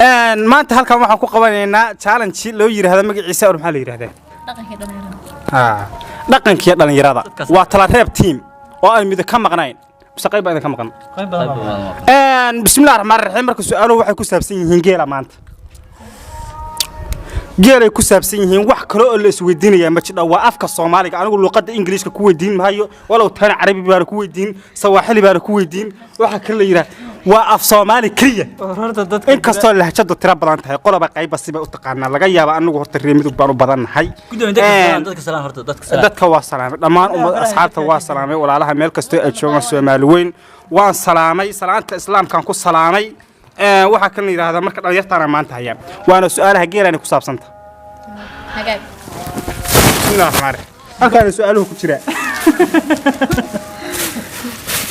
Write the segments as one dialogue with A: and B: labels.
A: Maanta halkan waxaan ku qabanaynaa challenge loo yiraahdo magaciisa, or maxaa la yiraahdaa?
B: Dhaqankii dhalinyarada.
A: Dhaqankii dhalinyarada waa tala reeb team oo aan mid ka maqnayn, mise qayb baa idin ka maqan. Bismillahi raxmaani raxiim. Marka su'aaluhu waxay ku saabsan yihiin geela. Maanta geelay ku saabsan yihiin. Wax kale oo la isweydiinayaa ma jidha. Waa afka Soomaaliga. Anigu luqadda Ingiliishka ku weydiin maayo, walow taana Carabi baana ku weydiin, Sawaaxili baana ku weydiin. Waxa kale la yidhaah waa af Soomaali keliya, inkastoo lahjadu tiro badan tahay, qoloba qayba sibay u taqaanaa laga yaaba. Anigu horta reer Midug baan u badannahay. Dadka waa salaamay dhammaan ummad, asxaabta waa salaamay, walaalaha meel kastoo ay joogaan, Soomaali weyn waan salaamay, salaanta Islaamkaan ku salaamay. Waxaa kan la yidhaahdaa marka dhalinyartaana maanta haya, waana su'aalaha geelani ku saabsanta.
B: Hagaag.
A: Bismillahi raxmaani raxiim. Halkaana su'aaluhu ku jira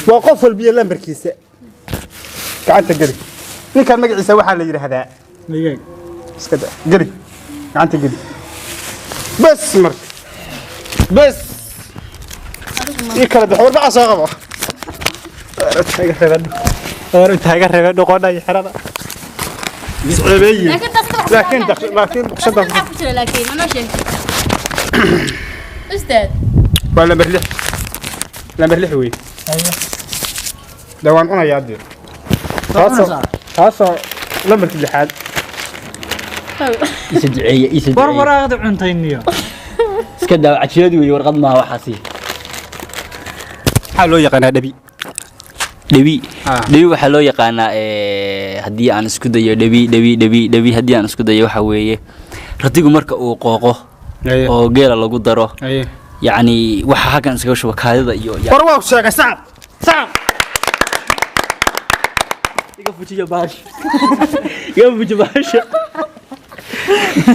A: waa qof walbiyo lambarkiisa. Gacanta geli. Ninkan magaciisa waxaa la yidhaahdaa iska da. Geli gacanta, geli. Bes marka, bes ii kala bix. Warbaca soo qabo. War inta iga reebe dhoqodha iyo xerada isceebeeye.
B: Laakiin dadka wax
A: laakiin laakiin shada
B: maxaa ku jira? Laakiin ma noo sheegtay, ustaad?
A: Waa lambar 6, lambar 6 wey. De waan cunayaa dee. Taasoo lambarka lixaad.
C: Isa duceeye, isa
D: war
C: duceeye.
D: Waraaqda cuntayniyo.
C: Iska daa, cajilad weeye, warqad maaha waxaasi.
A: Maxaa loo yaqaanaa dhabi?
C: Dhebi.
A: Ah.
C: Dhebi waxaa loo yaqaanaa, haddii aan isku dayo, dhebi dhebi dhebi dhebi, haddii aan isku dayo, waxa weeye ratigu marka uu qooqo oo geela lagu daro, yacni waxa halkan iskaga shuba kaadida iyo
A: War waa sheegay. Sacab, sacab.
C: Iga fujiya baasha, iga fujiya baasha.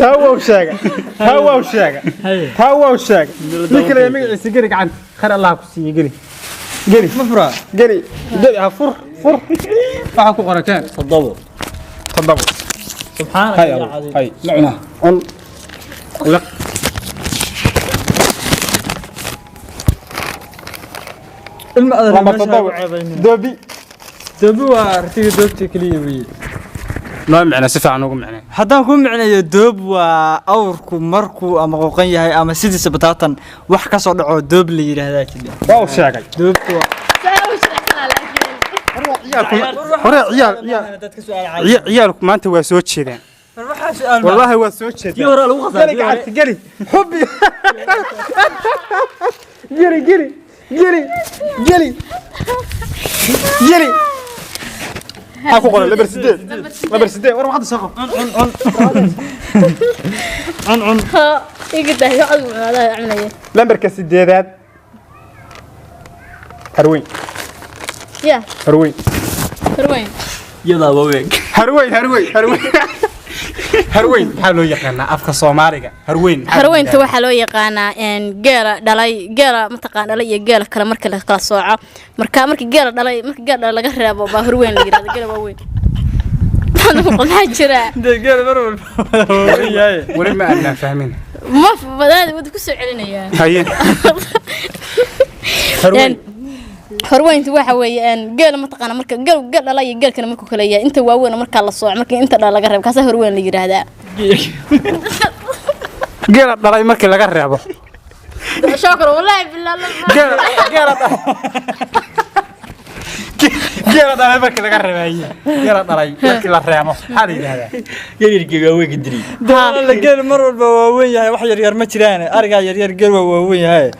A: Taa waa sheegay, taa waa sheegay, taa waa sheegay. Nin kale magaciisa geli gacanta. Khayr Allah ku siiye. Geli, geli.
D: Ma furaa?
A: Geli, geli. Ha, fur, fur. Waxaa ku qorateen?
C: 7.
A: 7.
D: Subxaanaka
A: hay
D: ya
A: abu
D: cadiim.
A: Hay, la cunaa, cun, liq.
D: Ilma adan
A: Lambar
D: meesha
A: 7.
D: ugu ceebaynin.
A: Doobi.
D: Doobi waa artiga doobta keliya weye.
A: Noo micna, si fiican ugu micnay.
D: Haddaan ku micnayo, doob waa awrku markuu ama qooqan yahay ama sidiisa bataatan wax ka soo dhaco, doob la yidhaahdaa jidha.
A: Waa uu sheegay.
D: Doobku waa
B: Su'aal u sharaxsanaa laakiin.
A: Hore ciyaal ciyaal
D: dadka su'aal caadi.
A: Ciyaalku maanta waa soo jeedaan.
D: War waxaa su'aal ma
A: Wallaahi waa soo jeedaan.
C: Kii hore lagu khasaariyay.
A: Geli gacanta, geli. Xubbi, geli, geli, geli, geli, geli. Maxaa ku qoran? Lambar 8, lambar 8. War waxaad soo qab.
D: Cun, cun.
B: Ha, iga dahay cod wadaha cunaya.
A: Lambarka sideedaad, harweyn.
B: Ya.
A: Harweyn.
B: Harweyn.
C: Iyadaa waweeg.
A: Harweyn, harweyn, harweyn, harweyn. Maxaa loo yaqaanaa afka Soomaaliga harweyn? Maxaa loo
B: Harweynta
A: yaqaanaa?
B: Waxaa loo yaqaanaa geela dhalay, geela mataqaan dhalay iyo geela kale marka la kala sooco. Marka geela dhalay, marka geela dhalay laga reebo baa harweyn la yiraahdo. Geela waaweyn maxaa jira?
D: Dee geel mar walba waa yahay.
A: Weli ma aanan fahmin.
B: Ma wadaad wada ku soo celinayaa.
A: Haye, harweyn.
B: Horweyntu waxa weeye geela mataqaana marka geel dhalay iyo geelkana markuu kala yahay, inta waaweyn markaa la sooco, marka inta dhala laga reebo, kaasaa horweyn la yiraahdaa.
A: Geela dhalay markii laga reebo.
B: Shukr, wallahi billah.
A: Geela dhalay markii laga reebaye, geela dhalay markii la reebo maxaa la yidhahdaa?
C: Yaryarkii waaweynka diri.
D: Dee geel mar walba waa weyn yahay, wax yaryar ma jiraan. Arigaa yaryar, geel waa waaweyn yahay.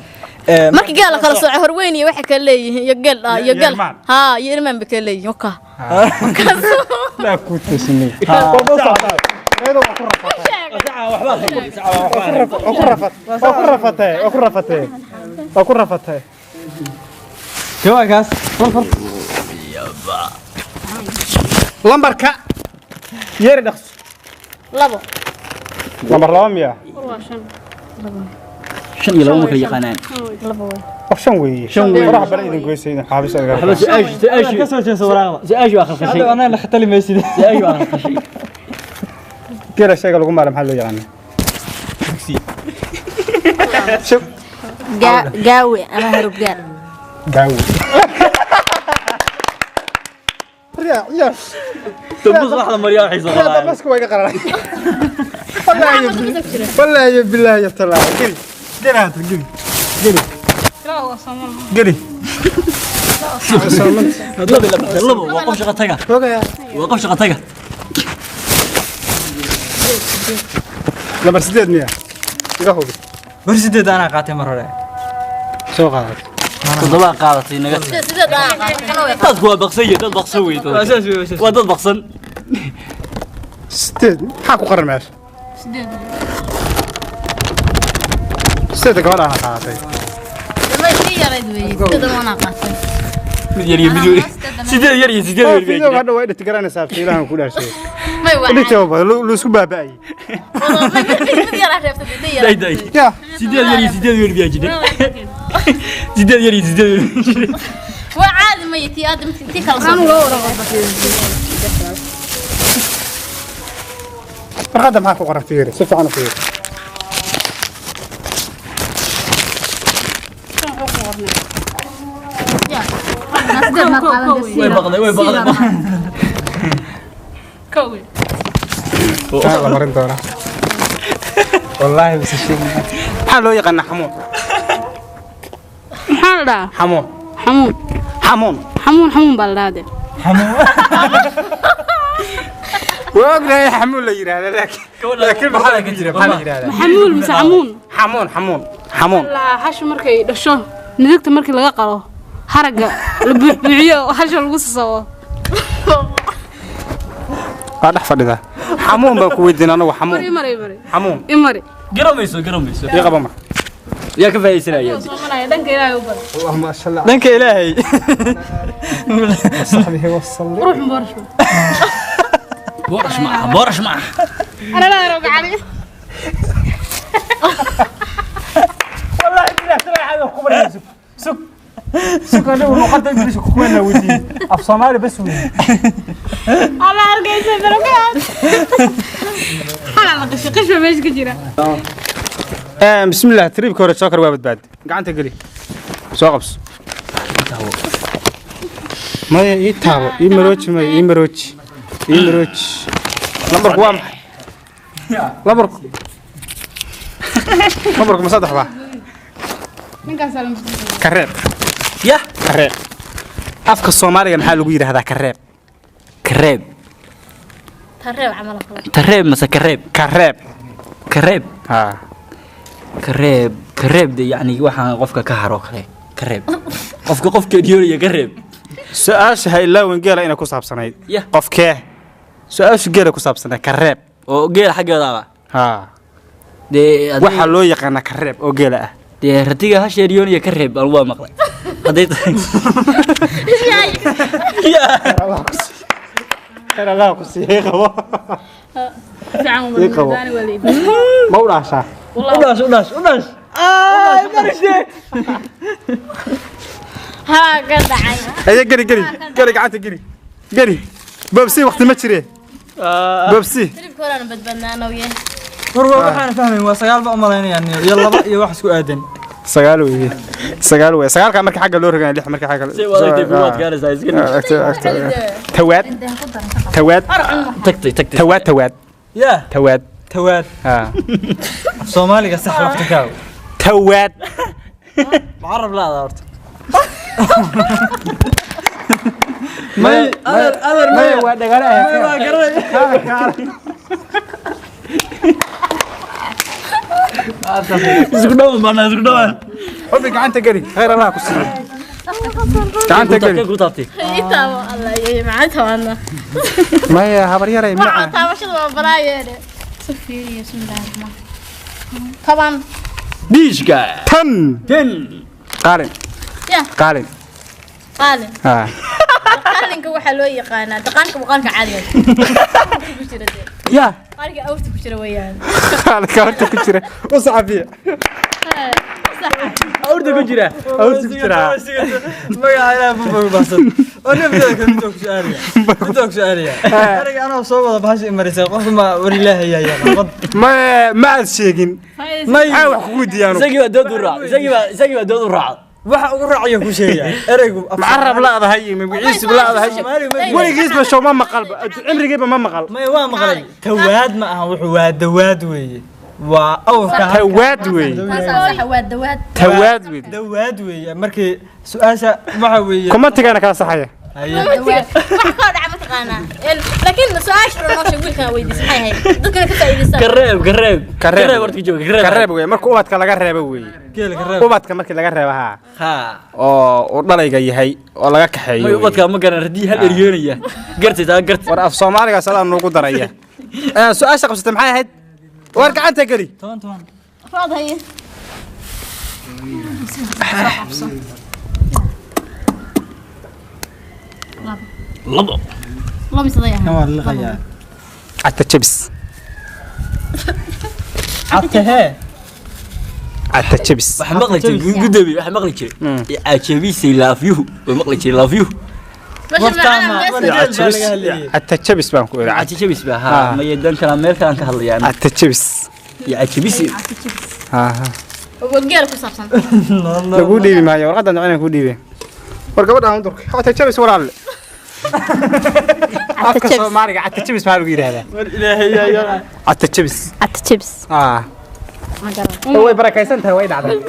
B: Marka geel la kala sooco, horweyn iyo waxay kala leeyihiin iyo geel iyo geel
A: Irmaan.
B: Ha, iyo irmaan bay kala leeyihiin waka.
A: Laa ku toosinay. Waa ku rafat, waa ku rafatee, waa ku rafatee, waa ku rafatee.
D: Jawaabkaas.
A: Lambarka yeeri, dhaqso.
B: 2.
A: Lambar 2 miya?
B: Waa 5.
C: 5 iyo 2 ma kala yaqaanaan.
B: 2 way.
A: Wax 5 weeye.
C: 5 weeye.
A: Warax bale idin goysay, idin xaabis adiga.
C: Waxba su-aashu su-aashu
D: ka soo jeeso waraaqda.
C: Su-aashu waa khalkhashay.
D: Hadda anaa la khatali maysid.
C: Su-aashu waa khalkhashay.
A: Geela shayga lagu maala maxaa loo yaqaanaa? Shub.
B: Gaawe ama harubgaal.
A: Gaawo. Yaa.
C: Dambas wax la mariyaa waxay soo
A: Yaa
C: qaadaan.
A: Dambaska waa iga qararay. Wallaahi wallaahi bilaahi ya talaa. Geli. Geli hada geli. Geli. Geli.
C: Laba laba laba waa qof shaqo taga.
A: Hogaya.
C: Waa qof shaqo taga.
A: Lambar 8 miya? Iga hubi.
D: Bar 8 anaa qaatay mar hore.
A: Soo qaadat.
C: 7 qaadatay naga.
B: 8 anaa qaatay.
C: Dadku waa baqsan yihiin, dad baqsan wey.
D: Waa saas wey, waa saas.
C: Waa dad baqsan.
A: 8 maxaa ku qoran meesha?
B: 8.
A: 8 gabadha ana qaadatay.
B: Ma ii yarayd weeye. 8 anaa qaatay.
C: Mid yar iyo mid weyn. 8 yar iyo 8 weyn.
A: Fiidow hadha waa dhigti garanaysaa fiilahan ku dhaashay.
B: May waa.
A: Dhigti waa lu isku baaba'ay.
B: Mid yaraa reebtay, mid yaraa.
C: Day day.
A: Ya.
C: 8 yar iyo 8 weyn biyaa jira. 8 yar iyo 8 weyn.
B: Waa caadi ma tii aad tii kala soo.
A: Warqadda maxaa ku qoran fiiri? Si fiican u fiiri.
C: Way baqday, way baqday.
A: Taa la marin doonaa. Wallaahi bas sheeg. Maxaa loo yaqaanaa xamuun?
E: Maxaa la dhahaa?
A: Xamuun.
E: Xamuun.
A: Xamuun.
E: Xamuun xamuun baa la dhahaa dee.
A: Waa ognahay xamuun la yiraahdaa laakiin maxaa la jira maxaa la yiraahdaa?
E: Xamuul mise xamuun?
A: Xamuun xamuun xamuun.
E: La hashu markay dhasho nidigta markii laga qalo haragga la buuxbuuxiyo oo hasha lagu sasabo.
A: Waa dhex fadhida. Xamuun baan ku weydiin anagu xamuun.
E: Mari mari mari.
A: Xamuun.
E: Imari.
C: Garamayso garamayso.
A: Ii qaba mar.
C: Yaa ka faa'iideysanaya.
E: Soomanaya dhanka Ilaahay u bar.
A: Allahumma salli
D: Dhanka Ilaahay.
A: saxbihi wa salli.
E: Ruux boorash.
C: Boorash ma aha, boorash ma aha.
E: Ana la rooga cali.
A: Wallahi billahi tala hada ku barayso. Sug. Sug anigu luqadda Ingiriiska ku weyn weydiin. Af Soomaali bas weyn.
E: Alla argaysa barakaad. Hala la qisho qisho meesha ka jira.
A: Bismillah tribka hore joker waa badbaad. Gacanta geli. Soo qabso. Maya ii taabo, ii marooji maya, ii marooji. Ii marooji. Lambarku waa maxay? Lambarku. Lambarku ma 3 baa?
E: Ninkaas la
A: Kareeb.
C: Yah.
A: Kareeb. Afka Soomaaliga maxaa lagu yiraahdaa kareeb?
C: Kareeb.
B: Tareeb camal kale.
C: Tareeb mase kareeb?
A: Kareeb.
C: Kareeb.
A: Ha.
C: Kareeb kareeb de yacni waxaan qofka ka haro kale. Kareeb. Qofka qofka diyoonaya kareeb.
A: Su'aasha ha ilaawin geela inay ku saabsanayd.
C: Yah.
A: Qofkee? Su'aasha geela ku saabsanayd kareeb.
C: Oo geela xaggeeda ah.
A: Ha.
C: Dee
A: Waxaa loo yaqaanaa kareeb oo geela ah.
C: Dee ratiga ha sheeriyoonaya kareeb aan waa maqlay. Hadday tahay.
A: Khayr Allah ku siiyo qabo.
E: fiican
A: Ii qabo.
E: waa la iibiyey.
A: Ma u dhaashaa?
D: U dhash u dhash u dhash. Ay marishe.
B: Ha ka dhacay.
A: Aye geli geli. Geli gacanta geli. Geli. Babsi waqti ma jire. Babsi.
B: Tribka hore aan badbaadnaa yahay.
D: War waa waxaan fahmayn waa 9 ba u malaynayaa iyo 2 iyo wax isku aadan.
A: 9 weeye. 9 weeye. 9ka marka xagga loo rogayo 6 marka xagga.
C: Si wadaagtay ku adkaanaysaa iska dhig.
A: Tawaad. Tawaad.
C: Tagtay tagtay.
A: Tawaad tawaad.
D: Yaa.
A: Tawaad.
D: Tawaad.
A: Ha.
D: Af Soomaaliga sax waqti kaaw.
A: Tawaad.
D: Mucarab la horta. May adar adar
A: Maya waa dhagala ah.
D: May waa garanay.
C: Isku dhawaan baan isku dhawaan.
A: Hubi gacanta geli. Khayr Allah ku siiyo. Gacanta geli.
C: Ku taabtay.
B: Ii taabo Allah iyo macaan tawaana.
A: Maya habar yaray
B: Waxa
A: macaan.
B: taabashada waa baraayeene. Soo fiiriyo bismillaahi raxmaan. 10.
C: Diishka.
A: Tan.
C: Ten.
A: Qaalin.
B: Ya.
A: Qaalin.
B: Qaalin.
A: Ha.
B: Qaalinka waxaa loo yaqaanaa dhaqanka muuqaalka caadiga. Ku jira dee.
A: Ya.
B: Qaalinka awrta ku jira weeyaan.
A: Qaalinka awrta ku jira. U saxafiya.
C: Awrta ku jira.
A: Awrta ku jira.
D: Magaca Ilaahay ma baxsan. Oo naftada ka mid ku su'aalaya. Mid ku su'aalaya. Aniga anoo soo wada bahasha imarisay qof ma war Ilaahay yaa yaqaan.
A: Ma ma aad sheegin.
D: May
A: Maxaa wax kugu diyaano?
C: Isagii baa dood u raacay. Isagii baa dood u raacay.
D: Waxa ugu raacayo ku sheegaya ereygu
A: Macarab laadahay iyo magaciisa laadahay. Weligiisba show ma maqal, cimrigiiba ma maqal.
D: Ma waa maqlay. Tawaad ma aha, wuxuu waa dawaad weeye. Waa awrka.
A: Tawaad weeye.
B: Waa dawaad.
A: Tawaad weeye.
D: Dawaad weeye. Markii su'aasha waxa weeye
A: kommentigaana kala saxaya.
B: Wax ka dhaca ma taqaanaa, laakiin su'aasha noo sheeg wiilkan weydiisay maxay ahayd? Dadkana ka faa'iideysan.
C: Kareeb, kareeb, kareeb horta jooga, kareeb.
A: Kareeb weeye, marka ubadka laga reebo weeye.
D: Geela kareeb.
A: Ubadka markii laga reebo, ha.
C: Ha.
A: Oo uu dhalayga yahay oo laga kaxeeyo.
C: May ubadka ma garan hadii hal eryoonaya. Gartay taa, gartay.
A: War af Soomaaliga sadaa noogu daraya. Su'aasha qabsatay maxay ahayd? War gacanta geli.
D: 10 10.
B: Raad haye.
C: Labo.
B: Labo sidee yahay?
D: Waa liqayaa.
A: Cata jabis.
D: Catahe.
A: Cata jabis.
C: Waxa maqli jiray gudoomiye, waxa maqli jiray cajabisay laafyuhu, way maqli jiray laafyuhu.
A: Cata jabis baan ku iri.
C: Cajabis ba ha, ma yeedan kala meel kale aan ka hadlayaa.
A: Cata jabis.
C: Ya cajabisay.
A: Ha ha.
B: Waa geel ku saabsan.
A: Lagu dhiibi maayo warqadan, inaan ku dhiibay. War gabadha aan durka. Cata jabis walaalle. Afka Soomaaliga cata jabis maxaa lagu yiraahdaa?
D: War ilaahay yaa yaa.
A: Cata jabis.
B: Cata jabis.
A: Ah. Way barakaysan tahay, way dhacday.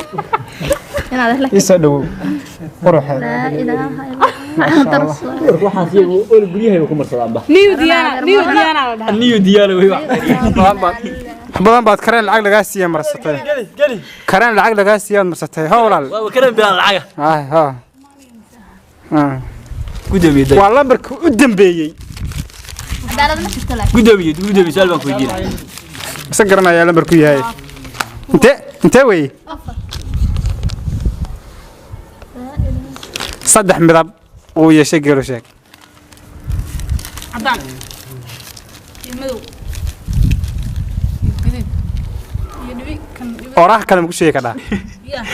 B: Inaad la
A: Ii soo dhawow. Quruxeed.
B: La ilaaha illa Allah.
C: Waxaas iyagu ol guryahay ku marsadaan ba.
E: Niyu Diana, Niyu Diana la dhahaa.
C: Niyo diyaar way wax.
A: Badan baad kareen lacag lagaa siiya marsatay.
D: Geli geli.
A: Kareen lacag lagaa siiya marsatay. Ha walaal.
C: Waa kareen bilaa lacag.
A: Ah ha. Ah.
C: Gudoomiye day.
A: Waa lambarka u dambeeyay.
B: Cadaalad ma jirto laakiin.
C: Gudoomiye, gudoomiye su'aal baan ku weydiinaya.
A: Isan garanayaa lambarku yahay. Inte wey? 3 midab uu yeeshay geelo sheeg.
E: Cadaan iyo madow iyo gaduud iyo dhibi kan dhibi.
A: Oraah kale ma ku sheegi kartaa?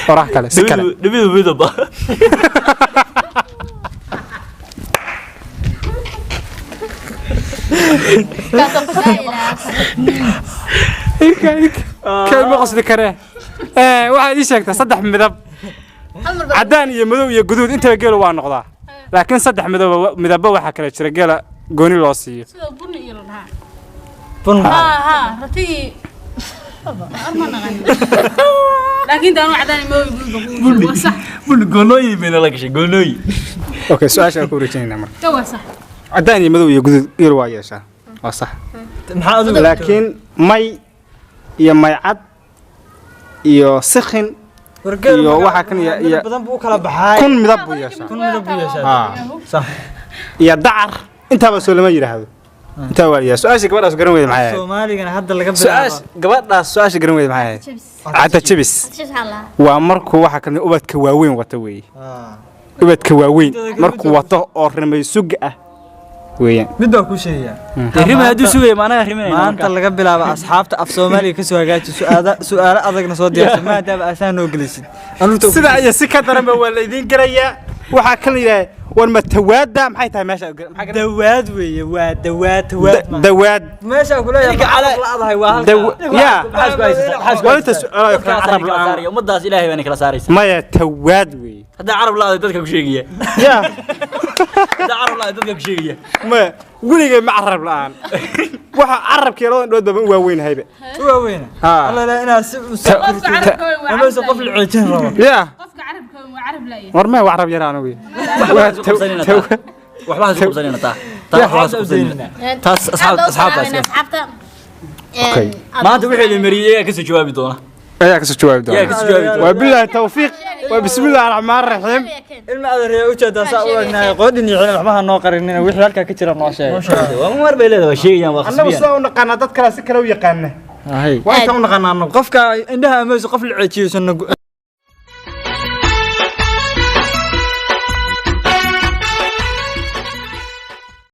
A: Oraah kale, si kale.
C: Dhibidu midaba.
A: Kay ma qosli karee. Waxaad ii sheegtaa 3 midab. Cadaan iyo madow iyo guduud intaba geelu waa noqdaa. Laakiin 3 midab midabba waxaa kala jira geela gooni loo siiyo.
E: Sida bunni iyo la dhahaa.
D: Bun.
E: Ha ha, ratigii arma naqan, laakiin daanu cadaan iyo madow iyo guduud baa ku waa sax.
C: Bul goonooyin bayna la gashay goonooyin.
A: Okay, su'aasha aan ku wareejinaynaa marka.
E: Ka waa sax.
A: Cadaan iyo madow iyo guduud geelu waa yeeshaa. Waa sax.
D: Maxaa adigu?
A: Laakiin may iyo maycad iyo sikhin
D: War geel
A: iyo waxa kan iyo
D: badan buu u kala baxay.
A: 1000 midab buu yeeshaa.
D: 1000 midab buu yeeshaa.
A: Ah.
D: Sax.
A: Iyo dacar intaaba soo lama yiraahdo. Intaa waa yaa su'aasha gabadhaas garan weyda maxay ahayd?
D: Soomaaligana hadda laga bilaabo.
A: Su'aasha gabadhaas su'aasha garan weyda maxay ahayd? Cata jabis. Waa markuu waxa kan ubadka waaweyn wata weeye.
D: Ah.
A: Ubadka waaweyn markuu wato oo rimay sug ah weeyaan.
D: Mid baan ku sheegayaa.
C: Rima hadduu sugaya maanaha riminayna.
D: Maanta laga bilaabo asxaabta af Soomaaliga ka soo hagaaji su'aalo adagna soo diyaarso maadaama asaan noo gelisid. Anugu
A: Sida iyo si ka daran ba waa la idiin garayaa. Waxaa kan la yiraahdaa war ma tawaada maxay tahay meesha maxaa garan?
D: Dawaad weeye, waa dawaad, tawaad ma.
A: Dawaad.
D: Meesha ku leeyahay
C: Ninka
D: la adahay waa halka.
A: Ya.
C: Maxaa isku haysataa? Maxaa isku
A: Waa inta
C: haysataa?
A: su'aalo kale
C: Dadkaas
A: carab
C: kala
A: la'aan.
C: saaraya. Ummadaas Ilaahay baana kala saaraysa.
A: Maya tawaad weeye.
C: Haddaa carab la'aday dadka ku sheegaya.
A: Ya.
C: Haddaa carab la'aday dadka ku sheegaya.
A: Maya weligay ma carab la'aan. Waxa carabkii labadan dhood baba u waaweynahayba.
D: Waa weyna.
A: Ha.
D: Alla la inaa si u
E: Qofka carabka weyn waa
D: ama
E: carab
D: qof la ceejin rabo.
A: Ya.
E: Qofka carabka weyn waa carab la'yahay.
A: War maya waa carab yar anigu.
C: Waxba ha isku qabsanina taa. Waxba ha isku qabsanina taa. Taa waxba ha isku qabsanina. Taas asxaabtaas.
B: Asxaabta.
A: Okay.
C: Maanta wixii la mariyay ayaa kasoo jawaabi doona.
A: Ayaa kasoo jawaabi doona.
C: Ayaa kasoo jawaabi doona.
A: Wabillahi tawfiiq. Wa bismillahi rahmaani rahiim.
D: Ilma adeer u jeedaa saa u ognahay qoodin iyo xilin waxba ha noo qarinina wixii halka ka jira noo sheeg.
C: Waa mar bay leedahay, waa sheegayaan, waa
A: Annagu
C: khasbiyaan.
A: sidaa u naqaanaa dad kale si kale u yaqaana.
D: Hay.
A: Waa intaan u naqaanaa annagu.
D: Qofka indhaha ama qof la ceejiyo sanna.